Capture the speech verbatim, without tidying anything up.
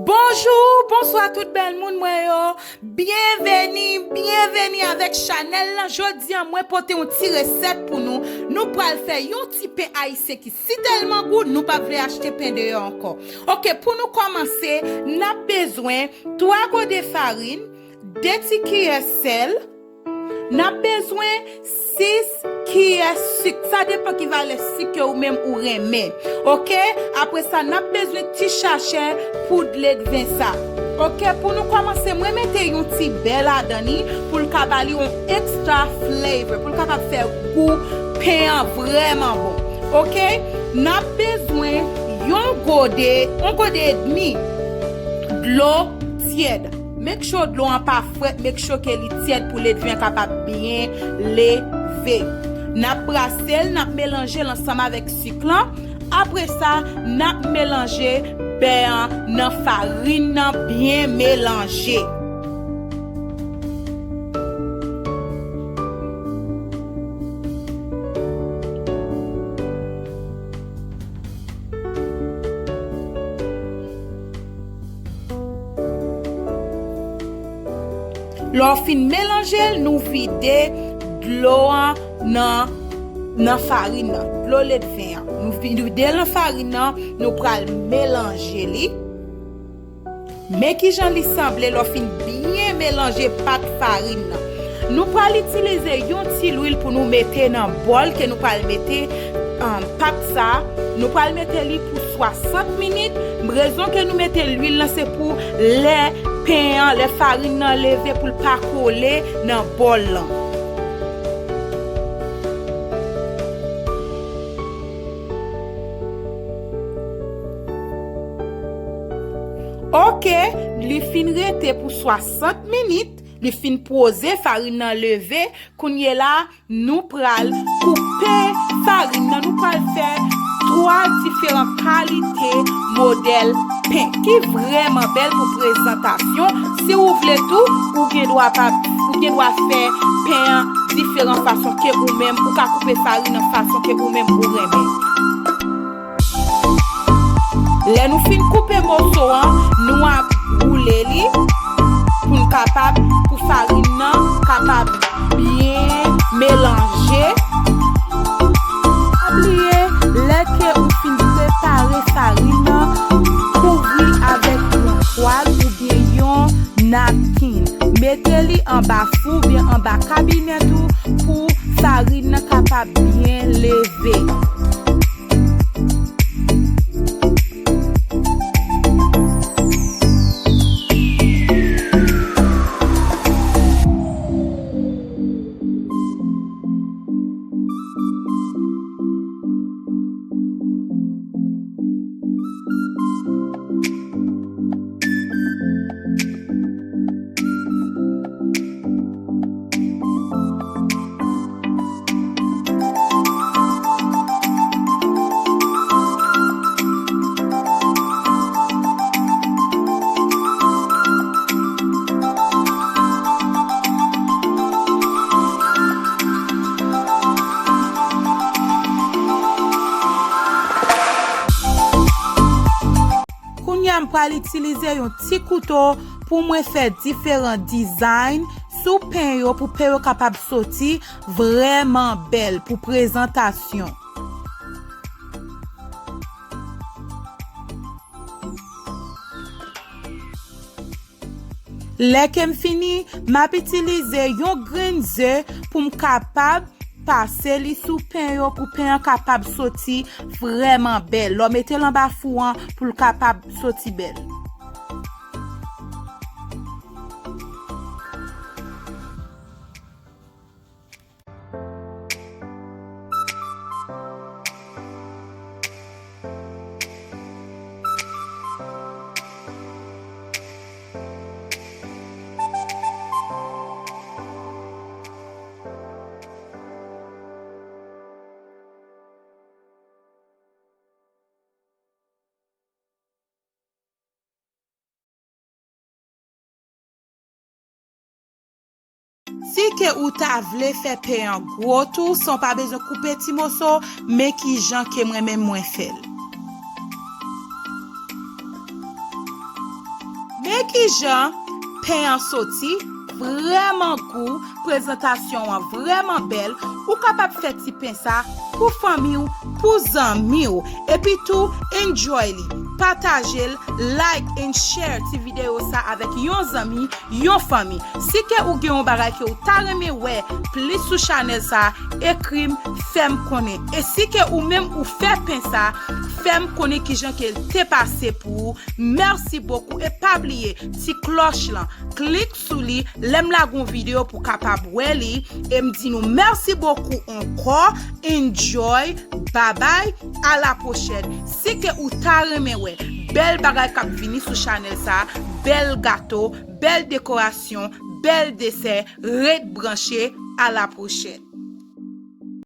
Bonjou, bonswa tout bèl moun mwen yo. Byenveni, byenveni avèk chanèl lan. Jodi a mwen pote yon ti resèt pou nou. Nou pral fè yon ti pen ayisyen ki si tèlman gou, nou p ap vle achte pen deyò ankò. Oke, pou nou kòmanse, n ap bezwen twa gode farin, de ti kiyè sèl, n ap bezwen sis kiyè sik. Sa depann ki valè sik ke ou menm ou renmen. Oke? Apre sa, n ap bezwen ti chachè poud ledven sa. Oke? Pou nou kòmanse, mwen mete yon ti bè ladan li pou l ka ba li yon extra flavor, pou l kapab fè gou pen an vrèman bon. Oke? N ap bezwen yon gode, yon gode edmi dlo tyèd. Make sure dlo an pa frèt, make sure ke li tyèd pou ledven an kapab byen leve. N ap brase l, n ap melanje l ansanm avèk sik lan. Apre sa, n ap melanje bè an nan farin nan byen melanje. Lè w fin melanje l, nou vide dlo an nan, nan farin nan, dlo ledven an. Nou vi-, nou vide l nan farin nan, nou pral melanje li. Men kijan li sanble lè w fin byen melanje pat farin nan. Nou pral itilize yon ti lwil pou nou mete nan bòl ke nou pral mete, um, pat sa. Nou pral mete li pou swasant minit. Rezon ke nou mete lwil lan se pou lè pen an, lè farin nan leve pou l pa kole nan bòl lan. Oke, li fin rete pou swasant minit, li fin poze, farin nan leve. Kounye la, nou pral koupe farin nan, nou pral fè twa diferan kalite modèl pen ki vrèman bèl pou prezantasyon. Si ou vle tou, ou gen dwa pa, ou gen dwa fè pen an diferan fason ke ou menm, ou ka koupe farin nan fason ke ou menm ou renmen. Lè nou fin koupe moso an, nou ap woule li pou n kapab, pou farin nan kapab byen melanje. Pa bliye, lè ke ou fin prepare farin nan, kouvri l avèk yon twal oubyen yon napkin. Mete li anba fou oubyen anba kabinèt ou pou farin nan kapab byen leve. Kounye a, m pral itilize yon ti kouto pou mwen fè diferan dizayn sou pen yo, pou pen yo kapab soti vrèman bèl pou prezantasyon. Lè ke m fini, m ap itilize yon grenn ze pou m kapab pase li sou pen yo, pou pen an kapab soti vrèman bèl. Lè w mete l anba fou an, pou l kapab soti bèl. Si ke ou ta vle fè pen an gwo tou, san w pa bezwen koupe ti moso, men kijan ke mwen menm mwen fè l. Men kijan pen an soti, vrèman gou, prezantasyon an vrèman bèl, ou kapab fè ti pen sa pou fanmi w, pou zanmi w, epi tou enjoy li, pataje l, like and share ti videyo sa avèk yon zanmi, yon fanmi. Si ke ou gen yon bagay ke ou ta renmen wè plis sou chanèl sa, ekri m, fè m konnen. E si ke ou menm ou fè pen sa, fè m konnen kijan ke l te pase pou ou. Mèsi bokou e pa bliye ti klòch lan, klik sou li, lè m lage yon videyo pou kapab wè li. E m di nou mèsi bokou ankò, enjoy, babay, a la pwochèn. Si ke ou ta renmen wè bèl bagay k ap vini sou chanèl sa, bèl gato, bèl dekorasyon, bèl desè, ret branche, a la pwochèn.